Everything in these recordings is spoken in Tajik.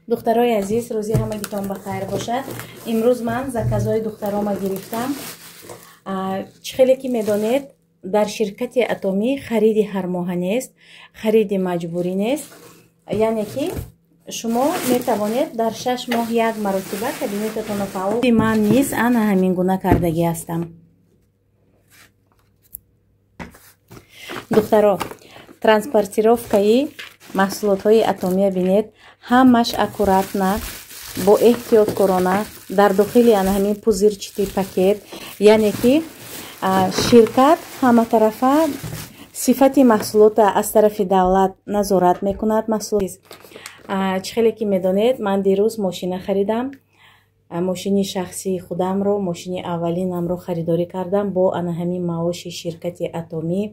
Духтарои азиз, рӯзи ҳамагитон ба хайр бошад. Имрӯз ман заказҳои духтарома гирифтам. Чӣ хеле ки медонед, дар ширкати Атомӣ хариди ҳармоҳа нест, хариди маҷбурӣ нест. Яъне ки шумо метавонед дар 6 моҳ як маротиба кабинетатонро фаъол. Ман низ ана ҳамин гуна кардагӣ ҳастам. Духтаро, транспортировкаи маҳсулотҳои Атомия бинед, ҳамаш аккуратно, бо эҳтиёткорона дар дохили ана ҳамин пузырчатый пакет. Яъне ки ширкат ҳаматарафа сифати маҳсулота аз тарафи давлат назорат мекунад. Маҳсулот, чӣ хеле ки медонед, ман дирӯз мошина харидам. Мошини шахсии худамро, мошини аввалинамро харидорӣ кардам бо ана ҳамин маоши ширкати Атомӣ.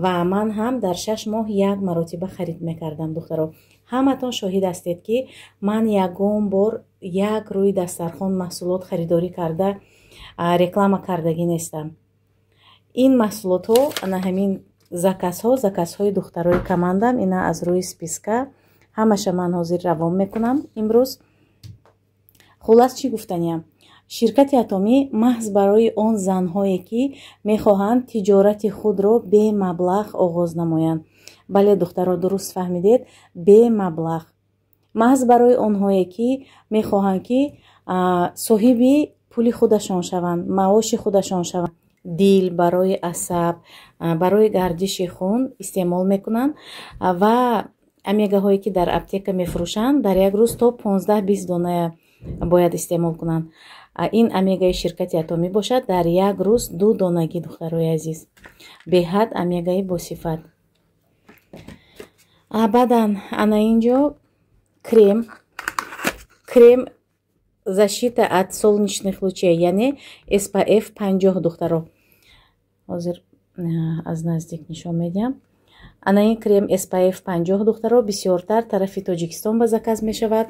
Ва ман ҳам дар 6 моҳ як маротиба харид мекардам. Духтаро, ҳаматон шоҳид ҳастед, ки ман ягон бор як рӯи дастархон маҳсулот харидорӣ карда реклама кардагӣ нестам. Ин маҳсулотҳо, ана ҳамин заказҳо, заказҳои духтарои командам. Ина аз рӯи списка ҳамаша ман ҳозир равон мекунам имрӯз. Хуллас, чӣ гуфтаниям? Ширкати Атомӣ маҳз барои он занҳое, ки мехоҳанд тиҷорати худро бемаблағ оғоз намоянд. Бале, духтаро, дуруст фаҳмидед, бемаблағ. Маҳз барои онҳое, ки мехоҳанд, ки соҳиби пули худашон шаванд, маоши худашон шаванд. Дил, барои асаб, барои гардиши хун истеъмол мекунанд ва омегаҳое, ки дар аптека мефурӯшанд, дар як рӯз то 15-20 дона бояд истеъмол кунанд. Ин омегаи ширкати Атомӣ бошад, дар як рӯз ду донагӣ. Духтарои азиз, беҳад омегаи босифат. Баъдан ана инҷо крем, крем защита от солнечных лучей, яъне SPF 50. Духтаро, ҳозир аз наздик нишон медиҳам. Ана ин крем SPF 50, духтаро, бисёртар тарафи Тоҷикистон ба заказ мешавад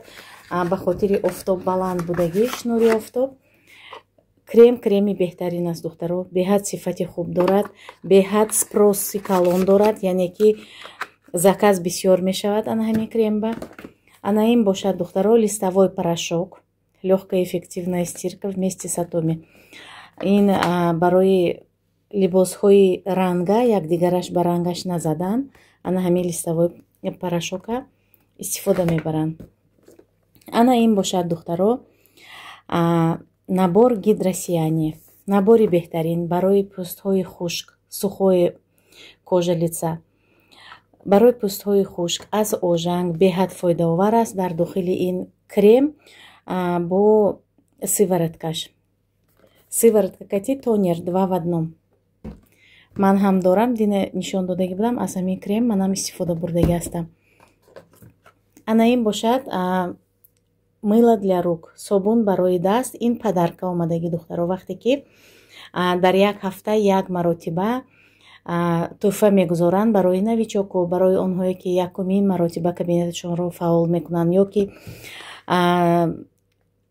ба хотири офтоб баланд будагиш, нури офтоб. Крем, креми беҳтарин аст, духтаро, беҳад сифати хуб дорад, беҳад спроси калон дорад, яъне ки заказ бисёр мешавад ана ҳамин кремба. Ана ин бошад, духтаро, листовой порошок, лёгкая эффективная стирка вместе с Атоми. Ин барои либосҳои ранга, якдигараш ба рангаш назадан, ана ҳамин листовой порошока истифода мебаранд. Ана ин бошад, духтаро, набор гидросияние, набори беҳтарин барои пӯстҳои хушк, сухой кожа лица. Барои пӯстҳои хушк аз ожанг беҳад фоидаовар аст. Дар дохили ин крем бо сывороткаш, сыворотка кати тонер, два в одном. Ман ҳам дорам, дина нишон додагӣ будам, аз ҳамин крем манам истифода бурдагӣ ҳастам. Ана ин бошад мыло для рук, собун барои даст. Ин подарка омадагӣ, духтаро. Вақте ки дар як ҳафта як маротиба тӯҳфа мегузоранд барои новичоко, барои онҳое, ки якумин маротиба кабинеташонро фаъол мекунанд ё ки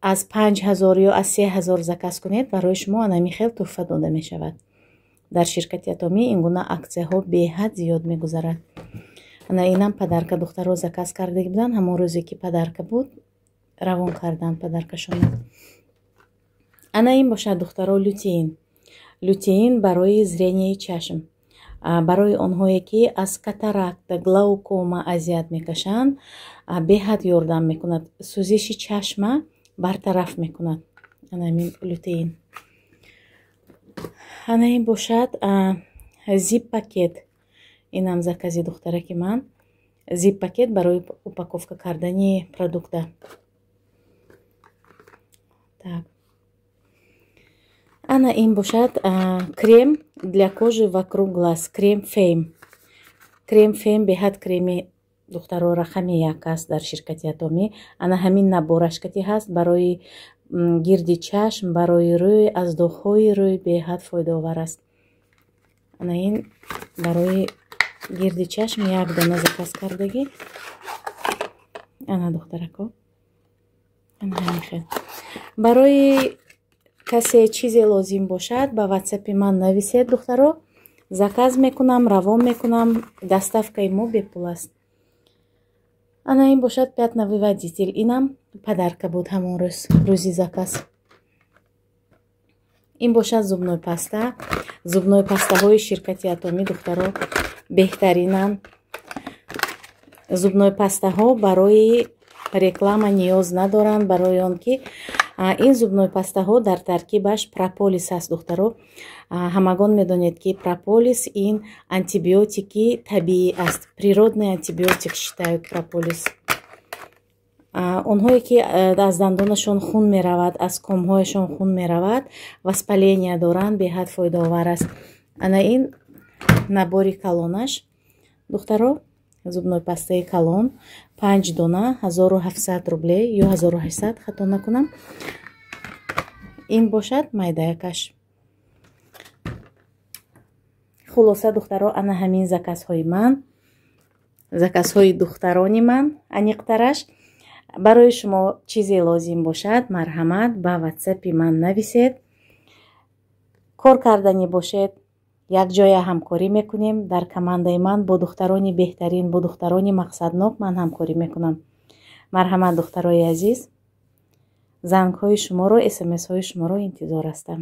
аз 5000 ё аз 3000 заказ кунед, барои шумо анами хел тӯҳфа дода мешавад. Дар ширкати Атомӣ ин гуна аксияҳо беҳад зиёд мегузарад. Ана инам подарка, духтаро заказ карда буданд. Ҳамон рӯзе ки подарка буд, равон карданд подаркашонро. Ана ин бошад, духтаро, лютеин, лютеин барои зренияи чашм, барои онҳое, ки аз катаракта, глаукома азият мекашанд, беҳад ёрдам мекунад, сӯзиши чашма бартараф мекунад ана ҳамин лютеин. Ана ин бошад зип пакет. Инам закази духтараки ман, зип пакет барои упаковка кардани продукта. Так, ана ин бошад крем для кожи вокруг глаз, крем Фейм. Крем Фейм беҳад креми, духтаро, рақами як аст дар ширкати Атомӣ. Ана ҳамин наборашкати ҳаст, барои гирди чашм, барои рӯй, аз доғҳои рӯй беҳад фоидаовар аст. Ана ин барои гирди чашм як дона заказ кардагӣ. Ана, духтарако, ана ҳамин хел. Барои касе чизе лозим бошад, ба ватсапи ман нависед, духтаро, заказ мекунам, равон мекунам. Доставкаи мо бепул аст. Ана ин бошад пятновыводитель, инам подарка буд ҳамон рӯз, рӯзи заказ. Ин бошад зубной паста. Зубной пастаҳои ширкати Атомӣ, духтаро, беҳтаринанд. Зубной пастаҳо барои реклама ниёз надоранд, барои он ки ин зубной пастаҳо дар таркибаш прополис аст. Духтаро, ҳамагон медонед, ки прополис ин антибиотики табиӣ аст, природный антибиотик считают прополис. Онҳое ки аз дандонашон хун меравад, аз комҳояшон хун меравад, воспаления доранд, беҳад фоидаовар аст. Ана ин набори калонаш, духтаро, зубной пастаи калон, панҷ дона, 1700 рублей ё 1800, хато накунам. Ин бошад майдаякаш. Хулоса, духтаро, ана ҳамин заказҳои ман, заказҳои духтарони ман аниқтараш. Барои шумо чизе лозим бошад, марҳамат, ба ватсапи ман нависед. Кор карданӣ бошед, якҷоя ҳамкорӣ мекунем. Дар командаи ман бо духтарони беҳтарин, бо духтарони мақсаднок ман ҳамкорӣ мекунам. Марҳамат, духтарои азиз, зангҳои шуморо, смсҳои шуморо интизор ҳастам.